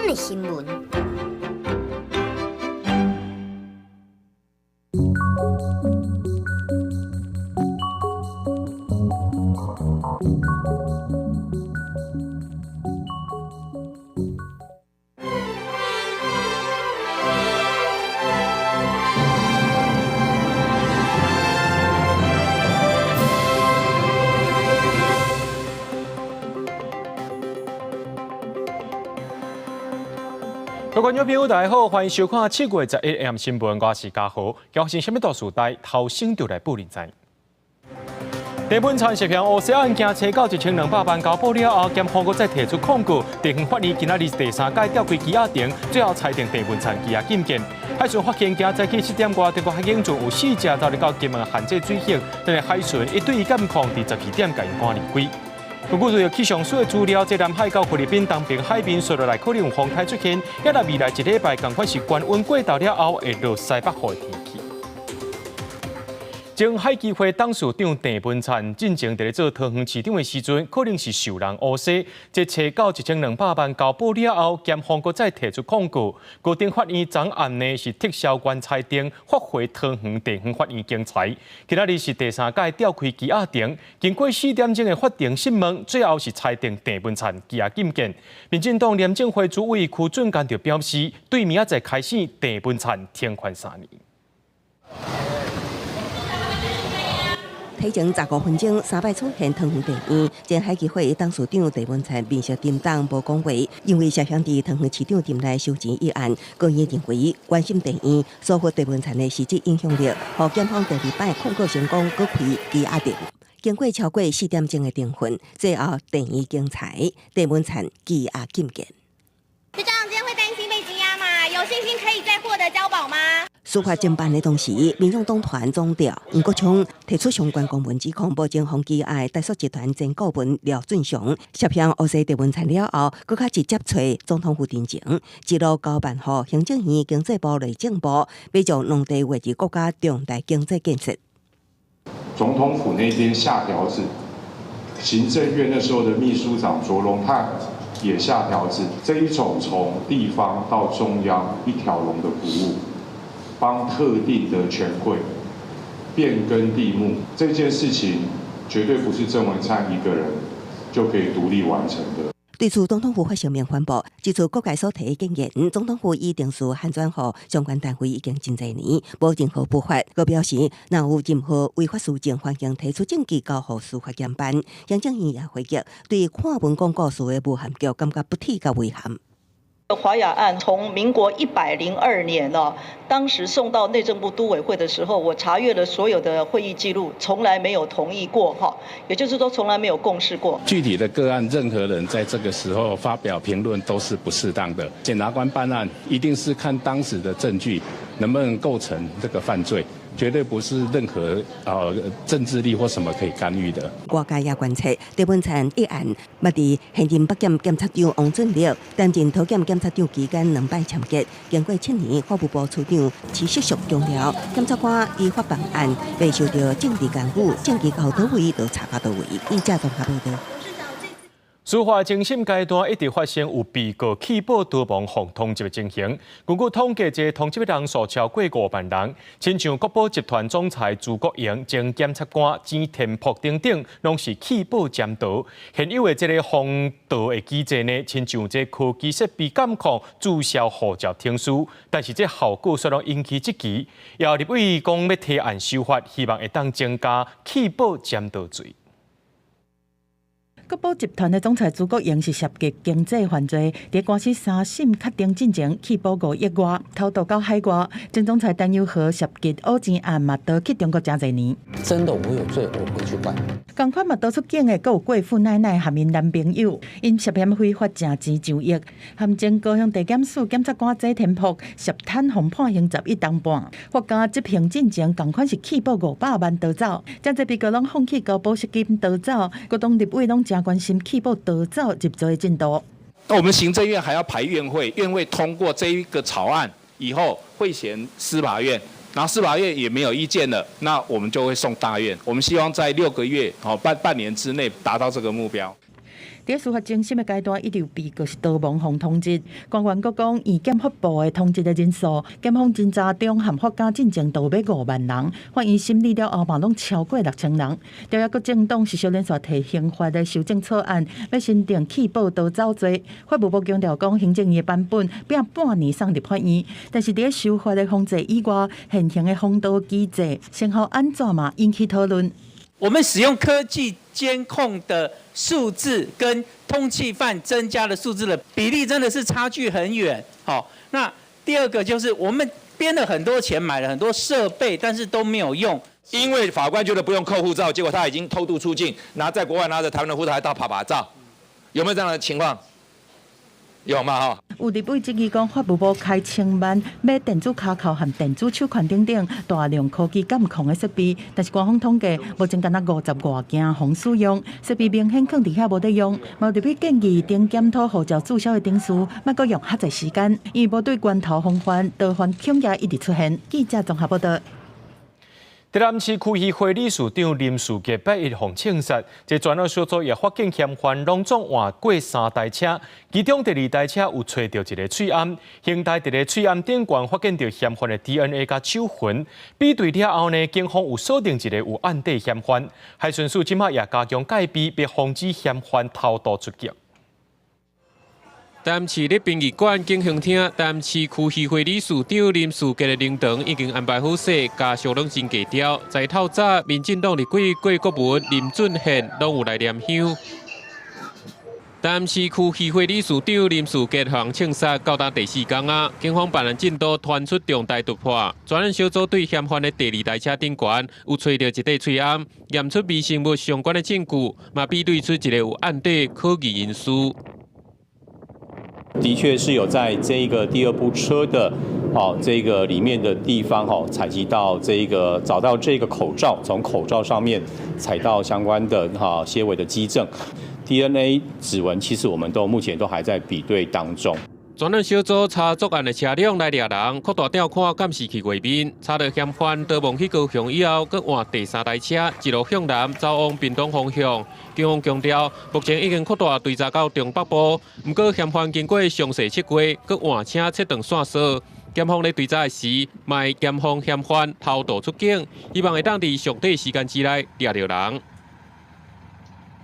點的新聞。各位觀眾朋友，大家好，歡迎收看7月11 AM 新聞，我是嘉豪。今日啥物大事代頭先就來報您知。鄭文燦涉嫌烏紗案件，揣到1200萬交保了後，檢方閣再提出控告，地方法院今仔日第三擺調開羈押庭，最後裁定鄭文燦羈押禁見。海巡發現今早起7點外，中國海警船有四隻走入到金門限制水域，但是海巡一對監控佇12點共𪜶趕離開。根據氣象署的資料，這南海到菲律賓東邊海面，雪落來可能有風台出現，抑來未來一禮拜，仝款是高溫過頭了後，會落西北雨的天氣。前海基會董事長鄭文燦進前佇咧做桃園市長的時陣，可能是受人烏紗，這揣到1200萬交保了後，檢方閣再提出控告。高等法院昨暗呢是撤銷原裁定，發回桃園地方法院檢裁。今仔日是第三擺調開羈押庭，經過4點鐘的法庭審問，最後是裁定鄭文燦羈押禁見。民進黨廉政會主委柯俊堅就表示，對明仔載開始，鄭文燦停權3年。提前15分鐘，三擺出現桃園地院，前海基會董事長鄭文燦面色沉重，無講話，因為涉嫌佇桃園市長任內收錢一案，高院認為原審地院疏忽鄭文燦的實質影響力，予檢方第二擺控告成功，閣開羈押庭。經過超過4點鐘的庭訊，最後地院檢裁鄭文燦羈押禁見。局長，今天會擔心被羈押嗎？有信心可以再獲得交保嗎？司法偵辦的同時，民眾黨團總召黃國昌提出相關公文指控，目前予羈押台塑集團前顧問廖俊雄涉嫌烏紗鄭文燦了後，閣較直接揣總統府陳情，一路交辦予行政院經濟部、內政部，欲將農地劃入國家重大經濟建設。總統府那邊下條子，行政院那時候的秘書長卓榮泰也下條子，這一種從地方到中央一條龍的服務。幫特定的權貴變更地目這件事情，絕對不是鄭文燦一個人就可以獨立完成的。對此，總統府發聲明反駁，指出各界所提的建議，總統府已定數函轉予相關單位已經真濟年，無任何不法。閣表示，若有任何違法事證，歡迎提出證據交予司法檢辦。行政院也回擊，對看文講故事的無限局感覺不體佮遺憾。華雅案從民國102年哦，當時送到內政部都委會的時候，我查閱了所有的會議記錄，從來沒有同意過哈，也就是說從來沒有共識過。具體的個案，任何人在這個時候發表評論都是不適當的。檢察官辦案一定是看當時的證據能不能構成這個犯罪，絕對不是任何政治力或什麼可以干預的。外界也關切鄭文燦一案，捌佇現任北檢檢察長王俊立擔任桃檢檢察長期間兩擺簽結，經過7年，法務部處長持續續強調，檢察官依法辦案，袂受著政治干預，證據到佗位就查到佗位。記者綜合報導。司法偵審階段一直發生有被告棄保逃亡、予通緝的情形。根據統計，這通緝的人數超過5萬人。親像國寶集團總裁朱國榮、前檢察官錢天福等等，攏是棄保潛逃。現有的這个防盜的機制呢，親像這科技設備監控、註銷護照程序，但是這效果卻攏引起質疑。也立委講欲提案修法，希望會當增加棄保潛逃罪。國寶集團的總裁朱國榮是涉及經濟犯罪，佇官司三審確定進前棄保5億外，偷渡到海外。前總裁陳又和涉及烏錢案嘛，逃去中國誠濟年。真的，我有罪，我回去關。仝款嘛逃出境的，閣有郭富奶奶和𪜶男朋友，𪜶涉嫌非法食錢上億，和前高雄地檢署檢察官謝天福涉貪予判刑11冬半。法官執行進前，仝款是棄保500萬逃走，誠濟被告攏放棄交保釋金逃走，各黨立委攏誠關心棄保逃走入罪的進度。那我們行政院還要排院會，院會通過這一個草案以後，會銜司法院，然後司法院也沒有意見了，那我們就會送大院。我們希望在6個月、哦半年之內達到這個目標。佇司法偵審的階段，一直有被告是逃亡予通緝。官員閣講，醫檢發布的通緝的人數，檢方偵查中和法檢進前都欲5萬人，法院審理了後嘛攏超過6000人。朝野各政黨是相連續提刑法的修正草案，欲新訂棄保逃走罪。法務部強調講，行政院的版本拼半年送立法院，但是佇修法的風濟以外，現行的防盜機制，成效按怎嘛引起討論。我們使用科技監控的數字跟通緝犯增加的數字的比例真的是差距很遠。好，那第二個就是我們編了很多錢，買了很多設備，但是都沒有用。因為法官覺得不用扣護照，結果他已經偷渡出境，拿在國外拿着台灣的護照還到趴趴走，有沒有這樣的情況？有嘛？哈。有立委質疑講，法務部開千萬買電子跤銬和電子手環等等大量科技監控的設備，但是官方統計目前干焦50外件予使用，設備明顯囥佇遐無咧用。嘛有立委建議，當檢討護照註銷的程序，莫閣用較濟時間，因為無對源頭防範，逃犯恐驚一直出現。記者綜合報道。台南市區議會理事長林士傑拜一予槍殺，這專案小組也發現嫌犯攏總換過三台車，其中第二台車有揣著一个喙罨，刑台佇咧喙罨頂懸發現著嫌犯的 DNA 佮手痕，比對了後呢，警方有鎖定一个有案底嫌犯，海巡署這馬也加強戒備，欲防止嫌犯偷渡出境。台南市立殯儀館景興廳，台南市區議會理事長林士傑的靈堂已經安排好勢，家屬攏真低調。在透早，民進黨立委郭國文、林俊憲攏有來念香。台南市區議會理事長林士傑予人槍殺，到今第四工啊，警方辦案進度傳出重大突破，專案小組對嫌犯的第二台車頂懸有揣著一塊喙罨，驗出微生物相關的證據，嘛比對出一个有案底可疑人士。的確是有在這個第二部車的，哦，這個裡面的地方，哈，採集到這個找到這個口罩，從口罩上面採到相關的哈些微的跡證，DNA 指紋，其實我們都目前都還在比對當中。專案小組查作案的車輛來掠人，擴大調看監視器畫面，查著嫌犯逃亡去高雄以後，閣換第三台車，一路向南走往屏東方向。警方強調，目前已經擴大追查到中北部，毋過嫌犯經過詳細設計，閣換車切斷線索。檢方咧追查的時，嘛會嚴防嫌犯偷渡出境，希望會當佇上短時間之內掠著人。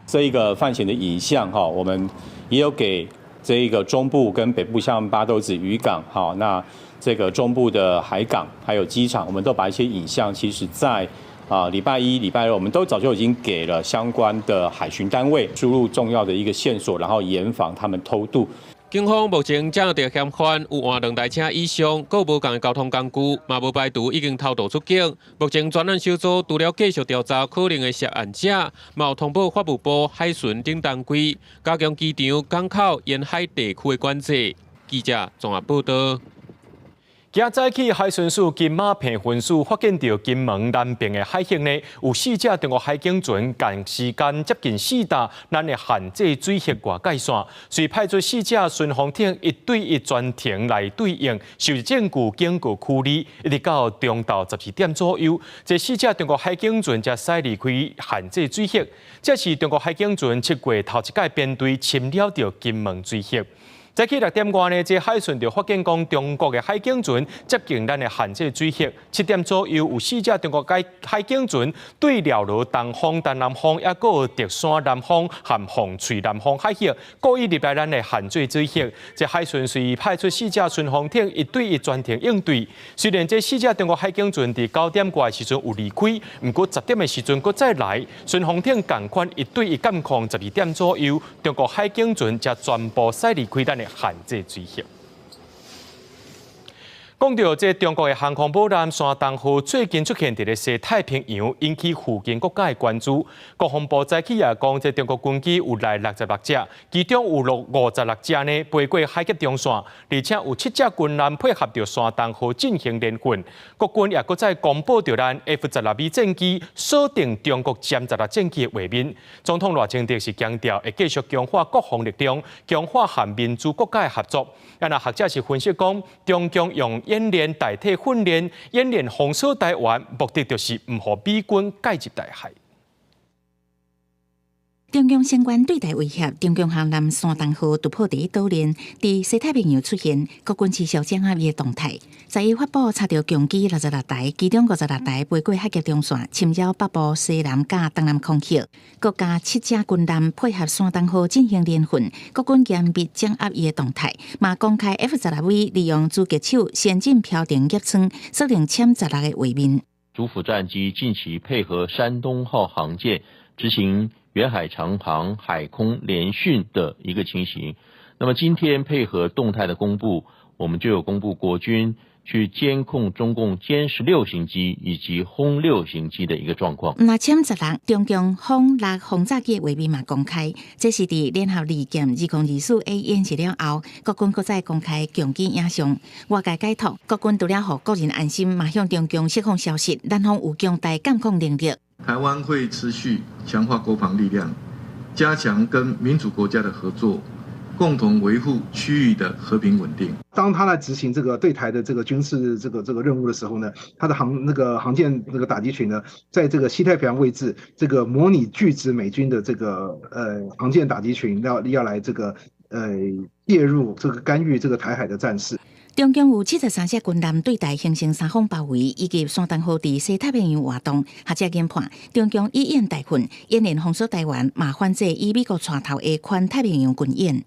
這一個犯嫌的影像，哈，我們也有給這一個中部跟北部，像八斗子漁港，哈，那這個中部的海港，還有機場，我們都把一些影像，其實在啊禮拜一、禮拜二，我們都早就已經給了相關的海巡單位輸入重要的一個線索，然後嚴防他們偷渡。警方目前掌握著嫌犯有換兩台車以上，閣無仝交通工具，嘛無排除已經偷渡出境。目前專案小組除了繼續調查可能的涉案者，嘛有通報法務部海巡等單位，加強機場、港口沿海地區的管制。記者綜合報道。今早起海巡署金馬坪分署發現著金門南爿的海域呢，有四隻中國海警船，仝時間接近四搭咱的限制水域外界線，遂派出四隻巡防艇一對一專程來對應，收集證據警告處理，一直到中晝12點左右，這四隻中國海警船才駛離開限制水域。這是中國海警船7月頭一擺編隊侵擾著金門水域。早起6點外呢，這海巡就發現講中國的海警船接近咱的限制水域。7點左右，有四隻中國海警船對寮羅東方、東南方，抑閣有竹山南方和鳳翠南方海域，故意入來咱的限制水域。這海巡遂派出四隻巡防艇一對一專程應對。雖然這四隻中國海警船佇9點外的時陣有離開，毋過10點的時陣閣再來，巡防艇仝款一對一監控，12點左右，中國海警船才全部駛離開咱的限制水域。講著這中國的航空母艦山東號最近出現佇咧西太平洋，引起附近國家的關注。國防部早起也講，這中國軍機有來66隻，其中有56隻呢飛過海峽中線，而且有七隻軍艦配合著山東號進行聯訓。國軍也閣再公布著咱 F-16V 戰機鎖定中國殲十六戰機的畫面。總統賴清德是強調會繼續強化國防力量，強化和民主國家的合作。啊，若學者是分析講，中共用演練代替訓練，演練封鎖台灣，目的就是毋予美軍介入台海。中共相關對台威脅，中共航艦山東號突破第一島鏈，佇西太平洋出現，國軍持續掌握伊的動態。11發布查著共機66台，其中56台飛過海峽中線，侵擾北部西南佮東南空域。國家七隻軍艦配合山東號進行聯訓，國軍嚴密掌握伊的動態，嘛公開 F-16V 利用狙擊手先進飄頂入艙，鎖定殲十六的畫面。主輔戰機近期配合山東號航艦執行遠海長航海空聯訓的一個情形，那麼今天配合動態的公布，我們就有公布國軍去監控中共殲十六型機以及轟六型機的一個狀況。那殲十六中共轟六轟炸機的畫面嘛公開，這是佇聯合利劍2024 A 演習了後，國軍閣再公開共機影像。外界解讀，國軍除了予國人安心，嘛向中共釋放消息，咱方有強大監控能力。台灣會持續強化國防力量，加強跟民主國家的合作，共同維護區域的和平穩定。當他來執行這個對台的這個軍事這個任務的時候呢，他的航那個航艦那個打擊群呢，在這個西太平洋位置，這個模擬拒止美軍的這個航艦打擊群要來這個介入這個干預這個台海的戰事。中共有73隻軍艦對台形成三方包圍，以及山東號佇西太平洋活動。學者研判，中共以演代訓，演練封鎖台灣，嘛反制以美國帶頭的環太平洋軍演。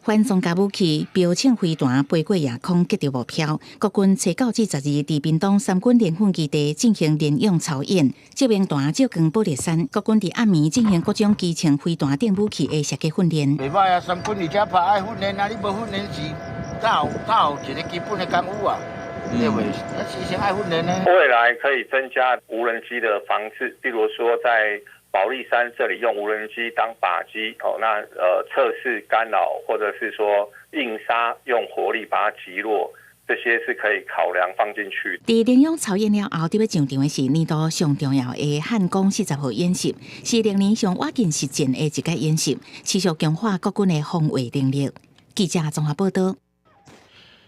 反裝甲武器標槍飛彈飛過夜空，擊著目標。國軍初九至十二佇屏東三軍聯訓基地進行聯用操演，照明彈照光保力山。國軍佇暗暝進行各種機槍飛彈等武器的射擊訓練。袂歹啊，三軍佇遮拍愛訓練啊，你無訓練是哪有哪有一個基本的功夫啊？對袂？啊，事先愛訓練呢。未來可以增加無人機的防治，比如說在保力山這裡用無人機當靶機，哦，那測試干擾，或者是說硬殺用火力把它擊落，這些是可以考量放進去。佇聯勇操演了後，佇欲上場的是年度上重要的漢光40號演習，是歷年上倚近實戰的一屆演習，持續強化國軍的防衛能力。記者綜合報道。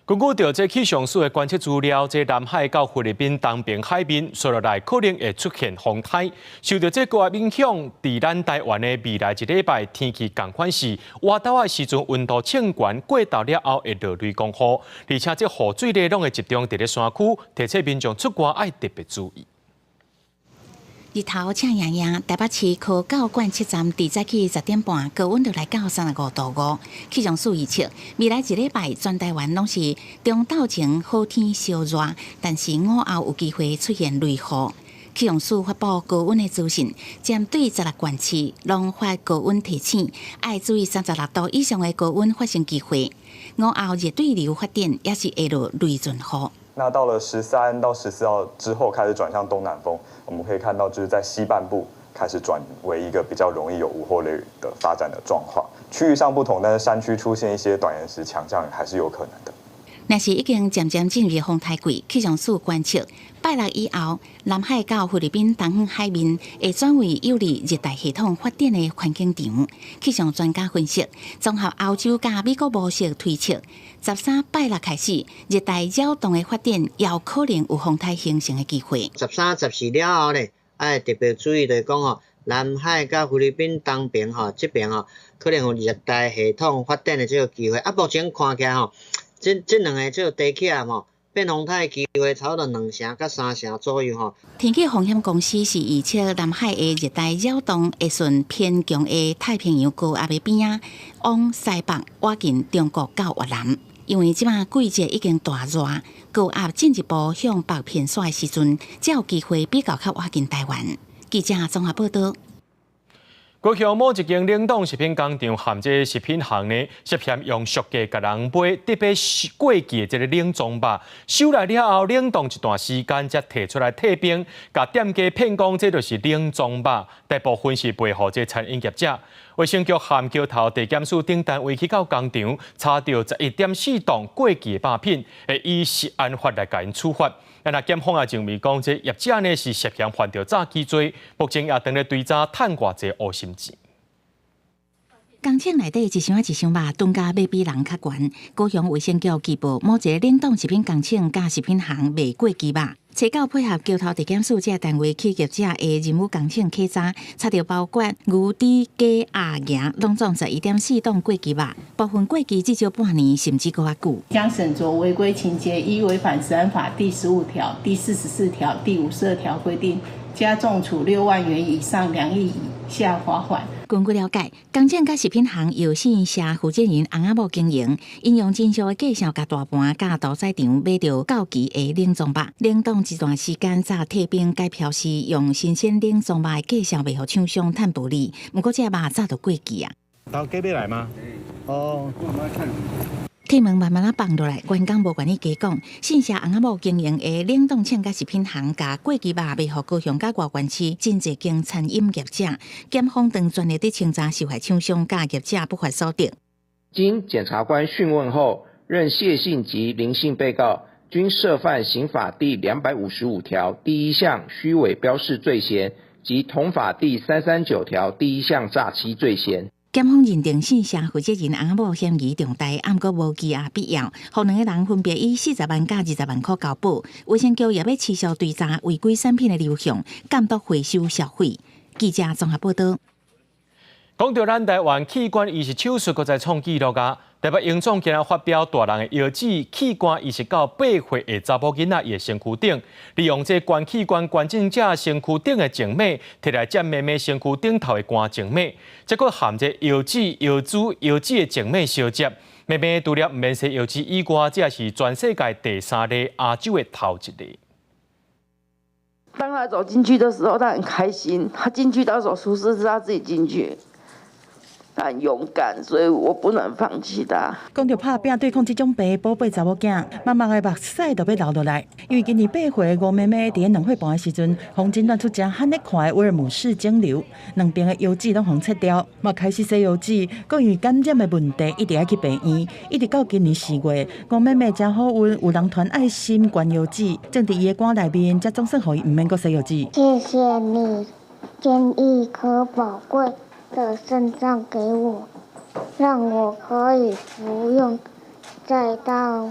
根據著這氣象署的觀測資料，這南海到菲律賓東邊海面，紲落來可能會出現風颱。受著這高壓影響，佇咱台灣的未來一禮拜天氣仝款是，外晝的時陣溫度升懸，過晝了後會落雷公雨，而且這雨水咧攏會集中佇咧山區，提醒民眾出外愛特別注意。日頭赤炎炎，台北市科教觀測站佇早起10點半，高溫就來到35.5度。氣象署預測，未來一禮拜全台灣攏是中晝前好天燒熱，但是午後有機會出現雷雨。氣象署發布高溫的資訊，針對16縣市攏發高溫提醒，愛注意36度以上的高溫發生機會。午後熱對流發展也是會落雷陣雨。那到了13到14號之後，開始轉向東南風，我們可以看到，就是在西半部開始轉為一個比較容易有午後雷雨的發展的狀況。區域上不同，但是山區出現一些短延時強降雨還是有可能的。若是已經漸漸進入風颱季，氣象署觀測，拜六以後，南海到菲律賓東方海面會轉為有利熱帶系統發展的環境場。氣象專家分析，綜合歐洲佮美國模式推測，13拜六開始，熱帶擾動的發展，有可能有風颱形成的機會。 13、14了後咧，愛特別注意就是講吼，南海佮菲律賓東邊吼，這邊吼，可能有熱帶系統發展的這個機會。啊，目前看起來吼，這兩个這個地區啊吼，變風颱的機會差不多2成佮3成左右吼。天氣風險公司是預測南海的熱帶擾動會順偏強的太平洋高壓的邊仔，往西北倚近中國到越南。因為這馬季節已經大熱，高壓進一步向北偏徙的時陣，才有機會比較較倚近台灣。記者綜合報道。高雄某一間冷凍食品工廠和這食品行呢，涉嫌用俗價共人買特別過期的這个冷藏肉，收來了後冷凍一段時間，才提出來退冰，共店家騙講這就是冷藏肉，大部分是賣予這餐飲業者。衛生局和橋頭地檢署等單位去到工廠，查著11.4噸過期的肉品，會以食安法來共𪜶處罰。啊，若檢方也認為講，這業者呢是涉嫌犯著詐欺罪，目前也正咧追查趁偌濟烏心錢。工廠內底一箱一箱肉，單價欲比人較懸。高雄衛生局舉報某一个冷凍食品工廠佮食品行賣過期肉，冊九配合橋頭地檢署這單位去業者的任務工廠稽查，查著包括牛、豬、雞、鴨、鵝，攏總11.4噸過期肉，部分過期至少半年，甚至閣較久。將審酌違規情節，依違反食安法第15條、第44條、第52條規定，加重處6萬元以上2億以下罰款。根據了解，工廠佮食品行由姓謝負責人翁仔某經營，𪜶用真俗的價數共大盤佮屠宰場買著到期的冷凍肉，冷凍一段時間才退冰改標示，用新鮮冷凍肉的價數賣予廠商趁薄利。毋過這肉早就過期啊。頭家欲來嗎？哦。鐵門慢慢仔放落來，員工無願意加講。姓謝翁仔某經營的冷凍廠佮食品行，共過期肉賣予高雄佮外縣市真濟間餐飲業者，檢方正全力佇清查受害廠商佮業者不法所得。經檢察官訊問後，認謝姓及林姓被告均涉犯刑法第255條第一項虛偽標示罪嫌及同法第339條第一項詐欺罪嫌。檢方認定姓謝負責人翁仔某嫌疑重大，毋過無羈押必要，予兩个人分別以40萬佮20萬箍交保。衛生局也欲持續追查違規產品的流向，監督回收銷毀。記者綜合報道。講到咱台灣器官移植手術，閣再創紀錄啊！台北榮總今日發表大人的腰子器官移植到8歲的查某囡仔的身軀頂，利用這捐器官捐贈者身軀頂的靜脈，摕來接妹妹身軀頂頭的肝靜脈，這閣含這腰子、腰子、腰子的靜脈相接。妹妹除了毋免洗腰子以外，這也是全世界第三例，亞洲的頭一例。當他走進去的時候，他很開心。他進去到手術室是他自己進去。他很勇敢，所以我不能放棄他。講著拍拚對抗這種病，寶貝查某囝，媽媽的目屎都欲流落來。因為今年8歲吳妹妹佇咧2歲半的時陣，予診斷出誠罕咧看的威爾姆氏腫瘤，兩邊的腰子攏予切掉，嘛開始洗腰子。閣因為感染的問題，一直愛去病院，一直到今年4月，吳妹妹誠好運，有人傳愛心捐腰子，種佇伊的肝內面，才總算予伊毋免閣洗腰子。謝謝你捐一顆寶貴的腎臟給我，讓我可以不用再到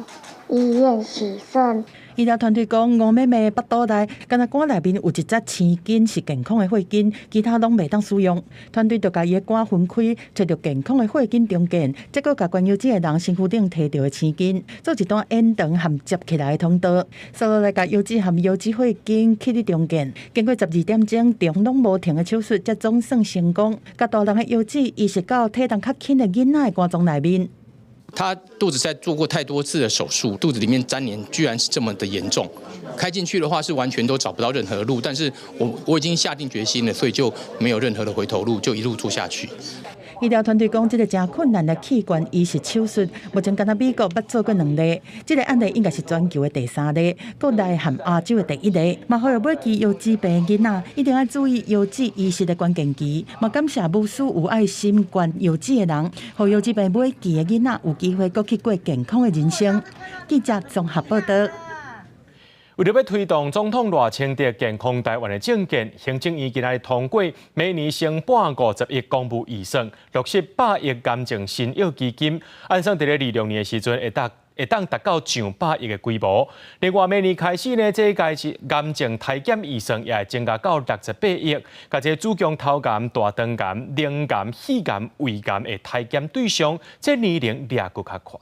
醫院洗腎。醫療團隊講，吳妹妹腹肚內，敢若肝內面有一節青筋是健康的血筋，其他攏袂當使用。團隊就共伊的肝分開，揣著健康的血筋重建，再閣共捐腰子的人身軀頂提著的青筋，做一段延長和接起來的通道，紲落來共腰子和腰子血筋去佇重建。經過12點鐘長攏無停的手術，才總算成功，共大人的腰子移植到體重較輕的囡仔的肝臟內面。他肚子在做過太多次的手術，肚子裡面粘連居然是這麼的嚴重，開進去的話是完全都找不到任何路。但是我已經下定決心了，所以就沒有任何的回頭路，就一路做下去。醫療團隊講，這個誠困難的器官移植手術，目前敢若美國捌做過兩例，這個案例應該是全球的第三例，國內和亞洲的第一例。嘛，呼籲尾期腰子病囡仔一定愛注意腰子移植的關鍵期。嘛，感謝無私有愛心捐腰子的人，予腰子病尾期的囡仔有機會閣去過健康的人生。記者綜合報道。為著欲推動總統賴清德健康台灣的政見，行政院今仔日通過每年先撥50億公務預算，落實百億癌症新藥基金，按算佇咧26年的時陣會當達到上百億的規模。另外，明年開始呢，這個是癌症篩檢預算也會增加到68億，共這子宮頭癌、大腸癌、乳癌、肺癌、胃癌的篩檢對象，這年齡掠閣較闊。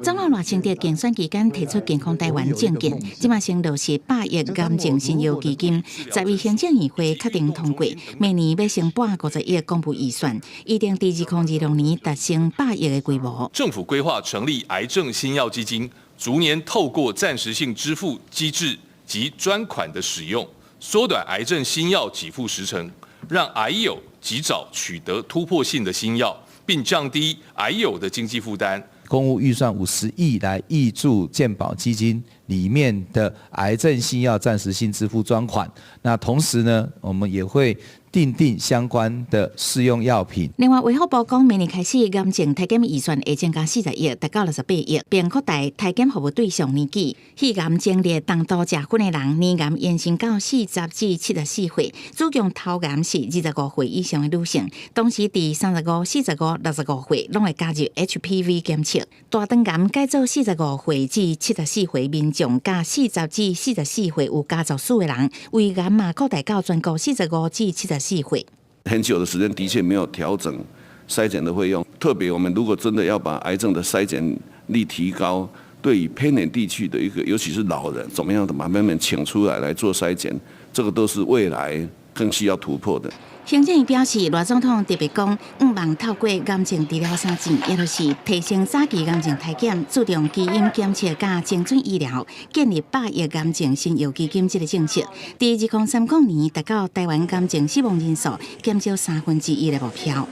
總統賴清德競選期間提出健康台灣政見，這馬先落實百億癌症新藥基金，10月行政院會確定通過，明年欲先撥50億公務預算，預定佇2026年達成百億的規模。政府規劃成立癌症新藥基金，逐年透過暫時性支付機制及專款的使用，縮短癌症新藥給付時程，讓癌友及早取得突破性的新藥，並降低癌友的經濟負擔。公務預算50億來挹注健保基金，裡面的癌症新藥暫時性支付專款。那同時呢，我們也會訂定相關的適用藥品。另外，衛福部講，明年開始，癌症體檢預算會增加40億，達到68億，並擴大體檢服務對象年紀。肺癌前列重度食薰的人，年齡延伸到40至74歲；子宮頭癌是25歲以上的女性，同時佇35、45、65歲攏會加入 HPV 檢測。大腸癌改做45歲至74歲民眾，佮40至44歲有家族史的人，胃癌嘛擴大到全國45至74歲。很久的時間的確沒有調整篩檢的費用，特別我們如果真的要把癌症的篩檢率提高，對於偏遠地區的一個，尤其是老人，怎麼樣的把他們請出來來做篩檢，這個都是未來更需要突破的。行政院表示，賴總統特別講，向望透過癌症治療三箭，也就是提升早期癌症體檢、注重基因檢測佮精準醫療，建立100億癌症新藥基金這個政策，佇2030年達到台灣癌症死亡人數減少1/3的目標。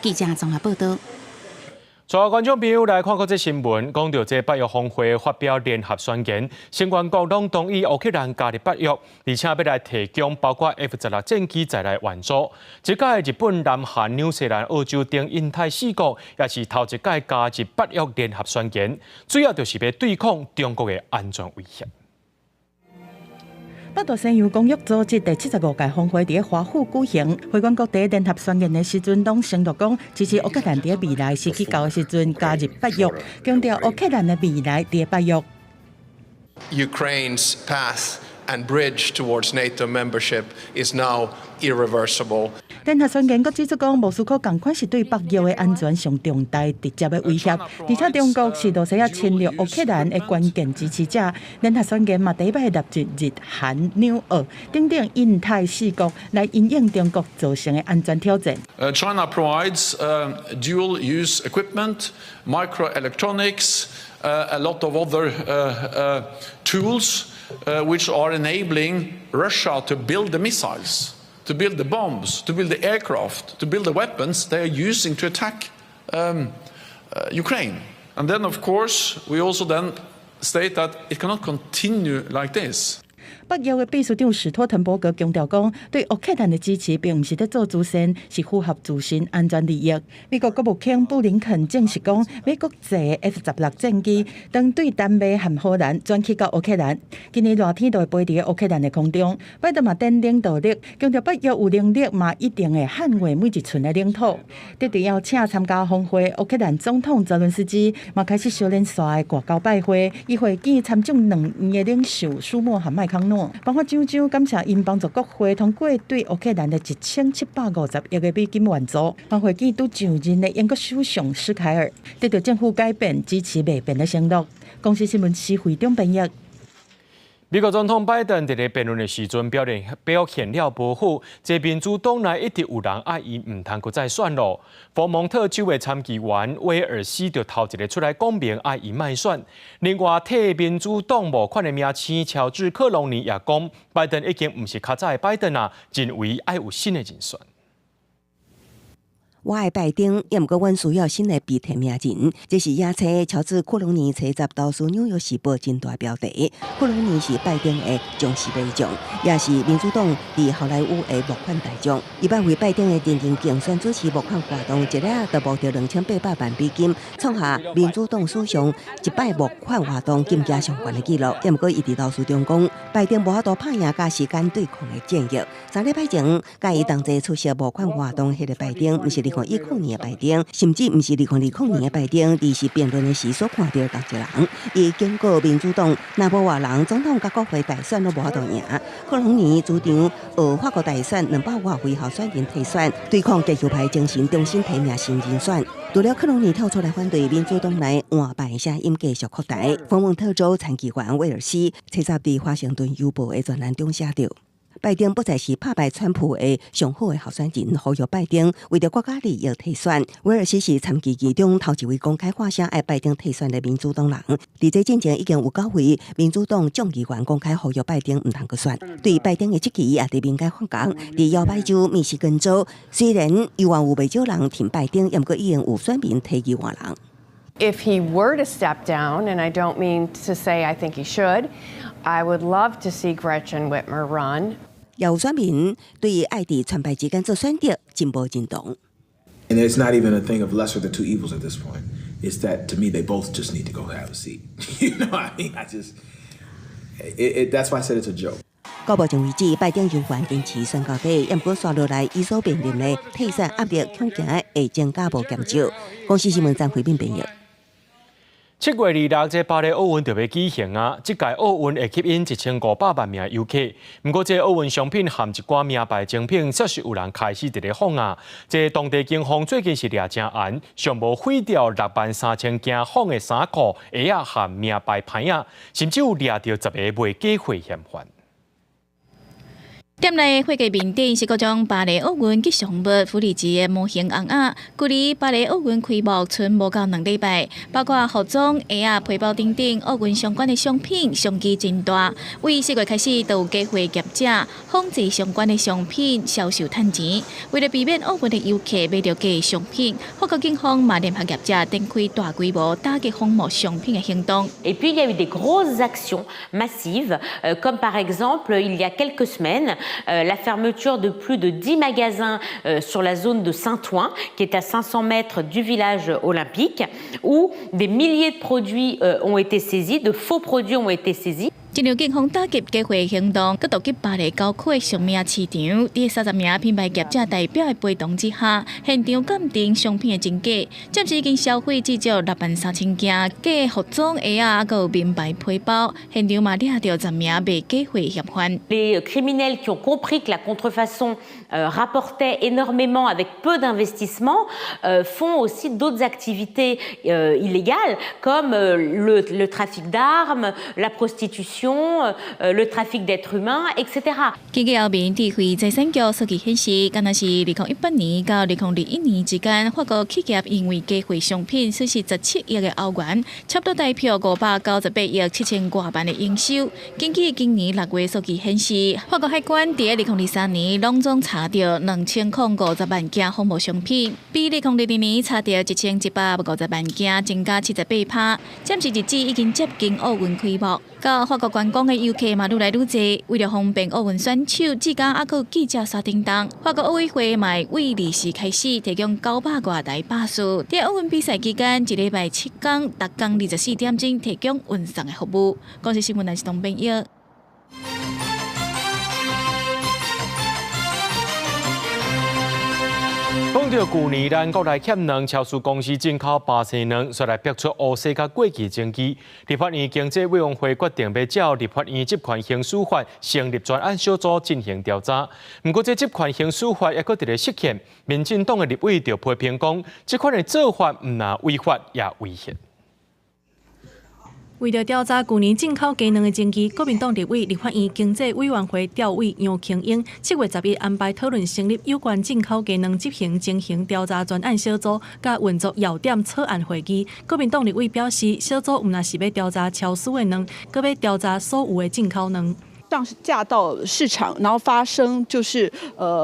記者綜合報道。所有觀眾朋友來看國際新聞，講到這北約峰會發表聯合宣言，成員國攏同意烏克蘭加入北約，而且欲來提供包括 F-16戰機在內援助。這屆日本、南韓、紐西蘭、澳洲等印太四國也是頭一屆加入北約聯合宣言，主要就是欲對抗中國的安全威脅。北大西洋公約組織第75屆峰會佇華府舉行，會員國佇聯合宣言的時陣，攏承諾講支持烏克蘭佇未來時機到的時陣加入北約，強調烏克蘭的未來佇北約。 Ukraine's path and bridge towards NATO membership is now irreversible. 聯合宣言閣指出講，莫斯科仝款是對北約的安全上重大直接的威脅，而且中國是羅西亞侵略烏克蘭的關鍵支持者。聯合宣言嘛，第一擺納入日、韓、紐、澳等等印太四國來因應中國造成的安全挑戰。 China provides dual-use equipment, microelectronics, a lot of other tools which are enabling Russia to build the missiles, to build the bombs, to build the aircraft, to build the weapons they are using to attack Ukraine. And then, of course, we also then state that it cannot continue like this. 北約的秘書長史托滕伯格強調講，對烏克蘭的支持並毋是佇做慈善，是符合自身安全利益。美國國務卿布林肯證實講，美國製的 F-16戰機當對丹麥和荷蘭轉去到烏克蘭，今年熱天就會飛佇烏克蘭的空中。拜登嘛展領導力，強調北約有能力嘛一定會捍衛每一寸的領土。得到邀請參加峰會，烏克蘭總統澤倫斯基嘛開始小連續的外交拜會，伊會見參眾兩院的領袖舒默和麥康諾。頒發獎章，感謝𪜶幫助國會通過對烏克蘭的1750億的美金援助。還會見拄上任的英國首相施凱爾，得到政府改變支持袂變的承諾。公視新聞施惠中編譯。美國總統拜登佇咧辯論的時陣表現了無好，這民主黨內一直有人愛伊毋通閣再選囉。佛蒙特州的參議員威爾斯就頭一个出來講明愛伊莫選。另外，替民主黨募款的明星喬治克隆尼也講，拜登已經毋是較早的拜登啊，認為愛有新的人選。我愛拜登，也毋過阮需要新的被提名人。這是影星喬治庫隆尼初十投書紐約時報真大標題。庫隆尼是拜登的忠實盟將，也是民主黨佇好萊塢的募款大將。伊捌為拜登的連任競選主持募款活動，一下就募著2800萬美金，創下民主黨史上一擺募款活動金額上懸的紀錄。也毋過伊佇投書中講，拜登無法度拍贏佮時間對抗的戰役。3禮拜前，佮伊同齊出席募款活動，彼个拜登毋是2010年的拜登，甚至毋是2020年的拜登，而是辯論的時所看著的仝一人。伊警告民主黨，若無換人，總統佮國會大選攏無法度贏。克隆尼主張學法國大選200外位候選人退選，對抗極右派精神重新提名新人選。除了克隆尼跳出來反對民主黨內換拜的聲音繼續擴大，佛蒙特州參議員威爾斯，初十佇華盛頓郵報的專欄中寫著。拜登不再是拍敗川普的上好的候選人，呼籲拜登為著國家利益退選。威爾斯是參議院中頭一位公開發聲愛拜登退選的民主黨人。佇這進前已經有九位民主黨眾議員公開呼籲拜登毋通閣選。對拜登的質疑也佇民間發酵。佇搖擺州密西根州，雖然猶原有袂少人挺拜登，毋過已經有選民提議換人。If he were to step down, and I don't mean to say I think he should, I would love to see Gretchen Whitmer run. 有選民對愛佇川拜之間做選擇，真無認同。 And it's not even a thing of lesser of the two evils at this point. It's that to me they both just need to go have a seat. You know what I mean? I just it, it that's why I said it's a joke. 到目前為止，拜登猶原堅持選到底，毋過紲落來，伊所面臨的退選壓力恐驚會增加無減少。公視新聞張惠敏編譯。7月26，這巴黎奧運就欲舉行啊！這屆奧運會吸引1500萬名遊客。毋過，這奧運商品含一寡名牌精品，確實有人開始佇咧仿啊！這當地警方最近是掠誠嚴，上無毀掉6萬3千件仿的衫褲、鞋仔和名牌牌仔，甚至有掠著10個賣假貨嫌犯。店內貨架面頂是各種巴黎奧運吉祥物、福利機的模型尪仔。距離巴黎奧運開幕賰無夠2禮拜，包括服裝、鞋仔、皮包等等奧運相關的商品，商機真大。為4月開始，就有假貨業者仿製相關的商品銷售趁錢。為了避免奧運的遊客買著假商品，法國警方嘛聯合業者展開大規模打擊仿冒商品的行動。 Et puis il y a eu des grosses actions massives, comme par exemple il y a quelques semaines, la fermeture de plus de 10 magasins sur la zone de Saint-Ouen, qui est à 500 mètres du village olympique, où des milliers de produits ont été saisis, de faux produits ont été saisis. 這場警方打擊假貨行動，閣突擊巴黎郊區的著名市場，佇30名品牌業者代表的陪同之下，現場鑑定商品的真假，暫時已經銷毀至少6萬3千件假服裝、鞋仔，閣有名牌皮包，現場嘛掠著10名賣假貨嫌犯。 Les criminels qui ont compris que la contrefaçon rapportait énormément avec peu d'investissement font aussi d'autres activités illégales comme le trafic d'armes, la prostitution, le trafic d'êtres humains, etc. 根據歐盟智慧財產局數據顯示，敢若是2018年到2021年之間，法國企業因為假貨商品損失17億的歐元，差不多代表598億7千外萬的營收。根據今年6月數據顯示，法國海關佇2023年攏總查著2050萬件仿冒商品，比2022年查著1150萬件增加78%。暫時日子已經接近奧運開幕，到法國觀光的遊客嘛愈來愈濟，為著方便奧運選手，至今猶閣有記者煞叮當。法國奧委會嘛會為20時開始提供900外台巴士，佇奧運比賽期間，一禮拜7工，逐工24點鐘提供運送的服務。公視新聞來自東編譯。講著舊年咱國內欠卵，超市公司進口巴西卵，煞來逼出烏紗佮過期爭議。立法院經濟委員會決定欲照立法院職權行使法成立專案小組進行調查。毋過，這職權行使法猶閣佇咧釋憲，民進黨的立委就批評講，這款的做法毋但違法也違憲。為著調查舊年進口雞卵的爭議，國民黨立委立法院經濟委員會調委楊瓊英7月11安排討論成立有關進口雞卵執行情形調查專案小組，佮運作要點草案會議。國民黨立委表示，小組毋但是欲調查超市的卵，閣欲調查所有的進口卵。上架到市場，然後發生就是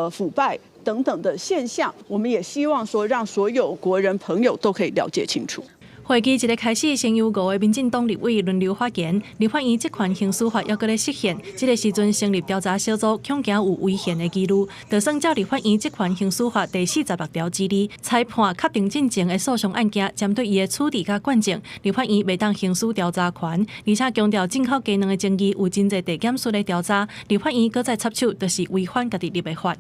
腐敗等等的現象，我們也希望說讓所有國人朋友都可以了解清楚。會議一个開始，先由5個民進黨立委輪流發言。立法院職權行使法猶閣咧釋憲，這个時陣成立調查小組，恐驚有違憲的疑慮。就算照立法院職權行使法第46條之2，裁判確定進前的訴訟案件，針對伊的處置佮舉證，立法院袂當行使調查權。而且強調進口雞卵的爭議有真濟地檢署咧調查，立法院閣再插手，就是違反家己立的法。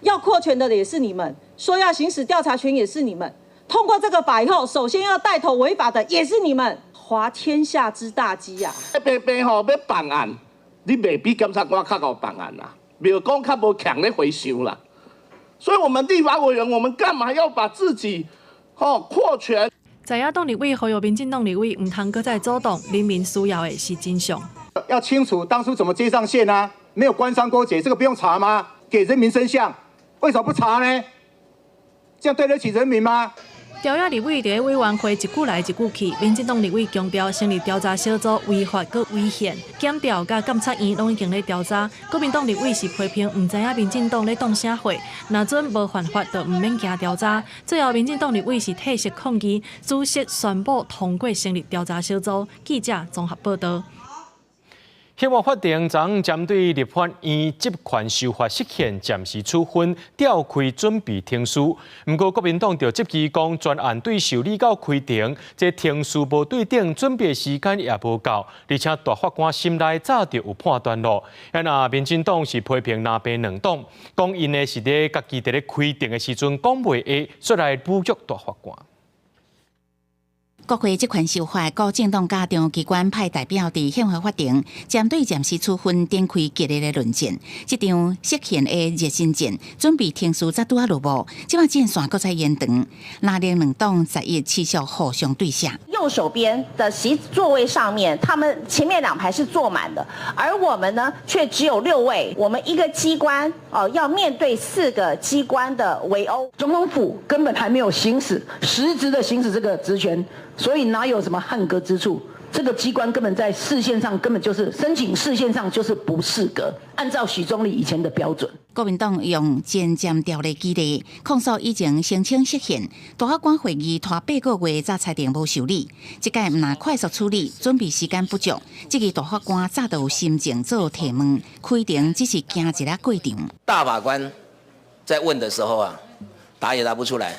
要擴權的也是你們，說要行使調查權也是你們。通過這個法以後，首先要帶頭違法的也是你們，滑天下之大稽呀！白白吼欲辦案，你袂比檢察官較𠢕辦案啦，袂講較無強咧回收啦。所以，我們立法委員，我們幹嘛要把自己吼擴權？在野黨立委呼籲民進黨立委毋通閣再阻擋，人民需要的是真相。要清楚當初怎麼接上線啊？沒有官商勾結，這個不用查嗎？給人民真相，為什麼不查呢？這樣對得起人民嗎？朝野立委佇委員會一句來一句去，民進黨立委強調成立調查小組違法閣違憲，檢調佮監察院攏已經咧調查。國民黨立委是批評，毋知影民進黨咧擋啥火，若準無犯法就毋免驚調查。最後，民進黨立委是退席抗議，主席宣布通過成立調查小組。記者綜合報道。憲法法庭昨針對立法院職權修法釋憲暫時處分，調開準備程序。毋過國民黨就質疑講，專案對受理到開庭，這程序無對等，準備時間也無夠，而且大法官心內早就有判斷囉。啊，民進黨是批評藍白兩黨，講𪜶呢是佇家己佇咧開庭的時陣講袂話，煞來侮辱大法官。國會職權修法，各政黨佮中央機關派代表佇憲法法庭，針對暫時處分展開激烈的論戰。這場釋憲的熱身戰，準備程序才拄仔落幕，這擺戰線閣再延長。藍綠兩黨11持續互相對射。右手邊的席座位上面，他們前面兩排是坐滿的，而我們呢，卻只有六位。我們一個機關哦，要面對四個機關的圍毆。總統府根本還沒有行使實質的行使這個職權。所以哪有什麼扞格之處？這個機關根本在釋憲上根本就是申請釋憲上就是不適格。按照許宗力以前的標準，國民黨用前瞻條例舉例控訴以前申請釋憲，大法官會議拖8個月才裁定無受理。這屆毋但快速處理，準備時間不足。這個大法官早就有心情做提問，開庭只是驚一個過程。大法官在問的時候啊，答也答不出來，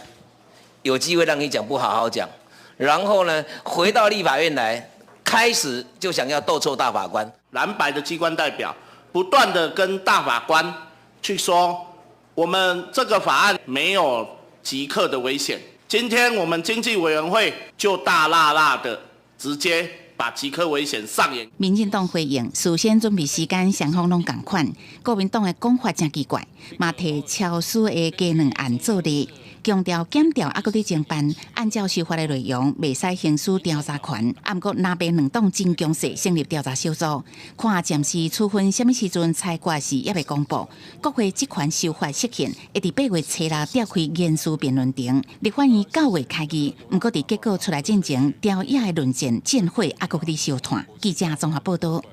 有機會讓你講不好好講。然後呢，回到立法院來，開始就想要鬥臭大法官。藍白的機關代表不斷的跟大法官去說，我們這個法案沒有即刻的危險。今天我們經濟委員會就大剌剌的直接把即刻危險上演。民進黨回應，事先準備時間雙方攏仝款。國民黨的講法誠奇怪，嘛提超市的雞卵案做例。強調檢調猶閣佇偵辦，按照修法的內容，袂使行使調查權。毋過藍白兩黨真強勢，成立調查小組，看暫時處分啥物時陣裁決是猶未公布。國會職權修法釋憲，會佇8月初六調開嚴肅辯論庭，立法院9月開議。毋過佇結果出來進前，朝野的論戰戰火猶閣佇燒炭。記者綜合報道。